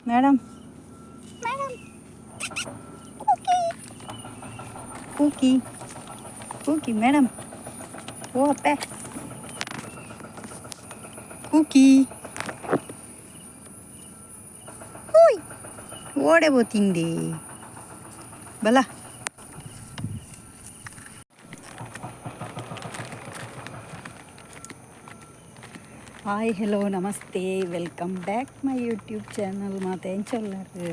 Madam madam, cookie cookie cookie madam. ಓ ಅಪ್ಪೆ, cookie. ಓಯ್, ಓಡೆ ತಿಂದೆ ಬಲ. Hi, hello, namaste, welcome back my YouTube channel. ಮಾತ ಎಂಚೊಲ್ಲಾರು?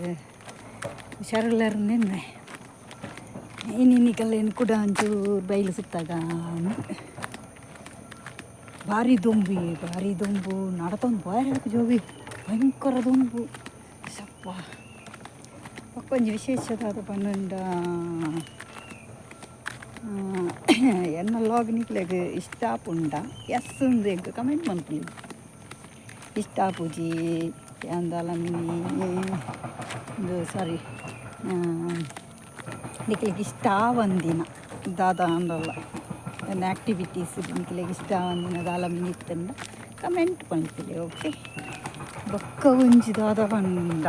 ಹುಷಾರುಲ್ಲಾರು ನಿನ್ನೆ. ಇನ್ನಿಕಲ್ಲೇನು ಕೂಡ ಒಂಚೂರು ಬೈಲು ಸುತ್ತಾಗ. ಭಾರಿ ದೊಂಬಿ, ಭಾರಿ ದೊಂಬು. ನಡತೊಂದು ಬಾರಿ ಜೋಬಿ, ಭಯಂಕರ ದೊಂಬು ಸಪ್ಪ. ಒಂಜಿ ವಿಶೇಷದಾದ ಪನ್ನೊಂಡ, ಎನ್ನ ಲಾಗ್ ನಿಕ್ಲೆಗ್ ಇಷ್ಟ ಆಪುಂಡ? ಎಸ್ ಅಂದ್ ಎಂಕ್ ಕಮೆಂಟ್ ಮನ್ಪುಲಿ. ಇಷ್ಟ ಆಪುಜಿ ಅಂದಾಲ ಮಿನಿ ಇಂದು ಸಾರಿ, ನಿಕ್ಲೆಗ್ ಇಷ್ಟ ಆವಂದಿನ ದಾದ ಅಂಡಲ್ಲ, ಎನ್ನ ಆ್ಯಕ್ಟಿವಿಟೀಸ್ ನಿಕ್ಲೆಗ್ ಇಷ್ಟ ಆವಂದಿನ ದಾಲ ಮಿನಿ ಇತ್ತಂಡ ಕಮೆಂಟ್ ಮನ್ಪುಲೆ, ಓಕೆ? ಬೊಕ್ಕ ಒಂಜಿ ದಾದ ಪಂಡ,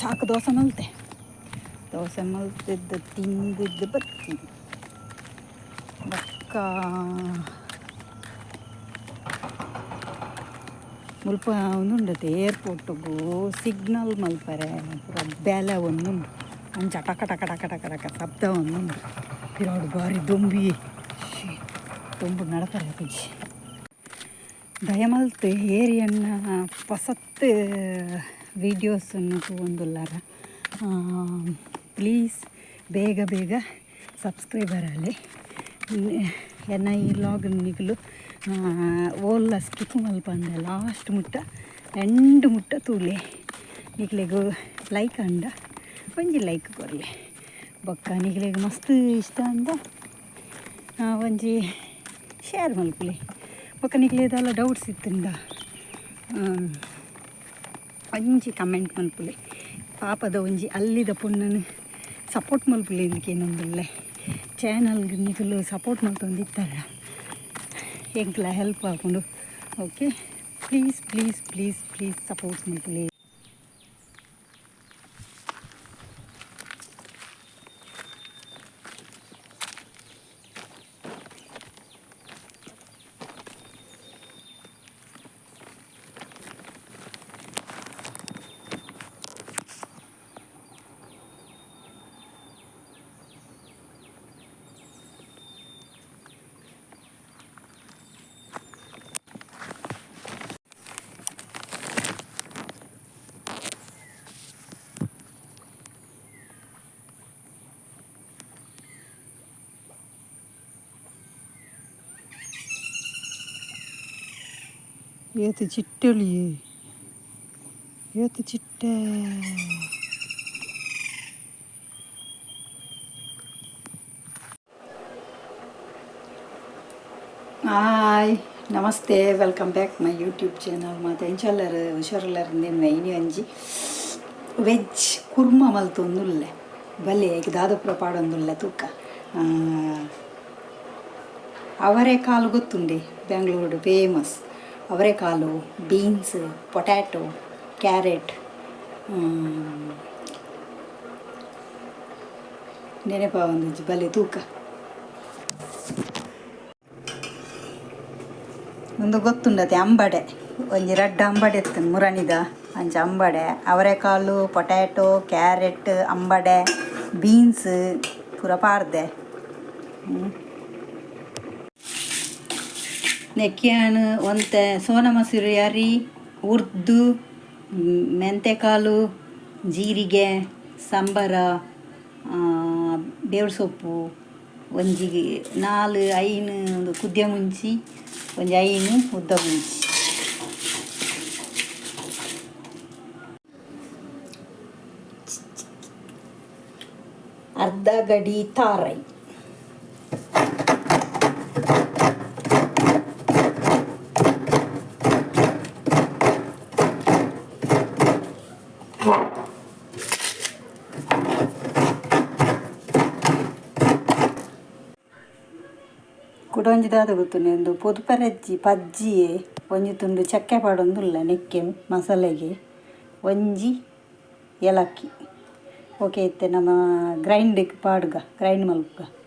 ಚಾಕ್ ದೋಸೆ ಮಲ್ತೆ. ದೋಸೆ ಮಲ್ತಿದ್ದು ತಿಂದಿದ್ದು ಬತ್ತಿ. ಬೊಕ್ಕ ಮುಲ್ಪ ಉಂದುಂಡತೆ, ಏರ್ಪೋರ್ಟುಗು ಸಿಗ್ನಲ್ ಮಲ್ಪರೆ ಪೂರ ಬೇಲೆ ಒಂದುಂಡು. ಅಂಚ ಟಕ ಟಕ ಟಕ ಟಕ ಟಕ ಶಬ್ದ ಒಂದುಂಡು. ಪಿರವುಡು ಬಾರಿ ದೊಂಬಿ, ದೊಂಬು, ನಡಪರೆ ಆಪುಜಿ. ದಯಮಲ್ತ್ ಏರಿಯನ್ನ ಪೊಸತ್ ವೀಡಿಯೋಸ್ ತೂವೊಂದುಲ್ಲಾರ, ಪ್ಲೀಸ್ ಬೇಗ ಬೇಗ ಸಬ್ಸ್ಕ್ರೈಬರ್ ಆಲೆ. ಎನ್ನ ಈ ಲಾಗ್ ನಿಕುಲು ಓಲ್ಲ ಸ್ಕಿಪ್ ಮಲ್ಪಂದೆ ಲಾಸ್ಟ್ ಮುಟ್ಟ, ಎಂಡ್ ಮುಟ್ಟ ತೂಲೆ. ನಿಕ್ಲೆಗ್ ಲೈಕ್ ಅಂಡ ಒಂಜಿ ಲೈಕ್ ಕೊರ್ಲೆ. ಬೊಕ್ಕ ನಿಕ್ಲೆಗ್ ಮಸ್ತ್ ಇಷ್ಟ ಅಂಡ ಒಂಜಿ ಶೇರ್ ಮಲ್ಪುಲೆ. ಬೊಕ್ಕ ನಿಕ್ಲೆ ದಾಲ ಡೌಟ್ಸ್ ಇತ್ತುಂಡ ಒಂಜಿ ಕಮೆಂಟ್ ಮಲ್ಪುಲೆ. ಪಾಪದ ಒಂಜಿ ಅಲ್ಲಿದ ಪೊಣ್ಣನು ಸಪೋರ್ಟ್ ಮಲ್ಪುಲೆ ಇಂದಕ್ಕೆ. ಚಾನಲ್ ನಿಕುಲು ಸಪೋರ್ಟ್ ಮಲ್ತೊಂದಿತ್ತಾರ ಎಂಕ್ಲ ಹೆಲ್ಪ್ ಆಪುಂಡು. Okay, please please please please support ಮಲ್ಪುಲೆ. ಏತ್ ಚಿಟ್ಟೊಲಿ, ಏತ್ ಚಿಟ್ಟೆ! Hi, namaste, welcome back my YouTube channel. ಮಾತ ಎಂಚೊಲ್ಲಾರ್? ಹುಷಾರುಲ್ಲಾರ್ ಇನಿ ಒಂಜಿ ವೆಜ್ ಕುರ್ಮ ಮಲ್ತೊಂದುಲ್ಲೆ. ಬಲೆ, ಐಕ್ ದಾದ ಪೂರ ಪಾಡೊಂದುಲ್ಲೆ ತೂಕ. ಅವರೆಕಾಲು ಗೊತ್ತುಂಡೆ, ಬೆಂಗಳೂರು ಫೇಮಸ್ ಅವರೆಕಾಲು, beans, potato, carrot, ನೆನಪಾವೊಂದುಜ್ಜಿ. ಬಲೆ ತೂಕ. ಉಂದು ಗೊತ್ತುಂಡತೆ, ಅಂಬಡೆ. ಒಂಜಿ ರಡ್ಡ್ ಅಂಬಡೆ ಇತ್ತು ಮುರಣಿದ. ಅಂಚ ಅಂಬಡೆ, ಅವರೆಕಾಲು, ಪೊಟ್ಯಾಟೊ, ಕ್ಯಾರೆಟ್, ಅಂಬಡೆ, ಬೀನ್ಸ್ ಪೂರ ಪಾಡ್ದೆ. ನೆಕ್ಯಾನ್ ಒಂತೆ ಸೋನ ಮಸೂರಿ ಅರಿ, ಉರ್ದು, ಮೆಂತೆಕಾಲು, ಜೀರಿಗೆ, ಸಂಬರ, ಬೇವು ಸೊಪ್ಪು, ಒಂಜಿ ನಾಲ್ ಐನ್ ಒಂದು ಕುದ್ಯ ಮುಂಚಿ, ಒಂಜಿ ಐನ್ ಉದ್ದ ಮುಂಚಿ. ಅರ್ಧ ಗಡಿ ತಾರೈ. ಕುಡೊಂಜಿ ದಾದ ಗೊತ್ತುಂಡೆ? ಉಂದು ಪೊದುಪೆರಜ್ಜಿ ಪಜ್ಜಿಯೇ. ಒಂಜಿ ತುಂಡು ಚಕ್ಕೆ ಪಾಡೊಂದುಲ್ಲ ನೆಕ್ಕೆ ಮಸಾಲೆಗೆ ಒಂಜಿ ಏಲಕ್ಕಿ. ಓಕೆ, ಇತ್ತೆ ನಮ್ಮ ಗ್ರೈಂಡಿಗೆ ಪಾಡುಗ, ಗ್ರೈಂಡ್ ಮಲ್ಪುಗ.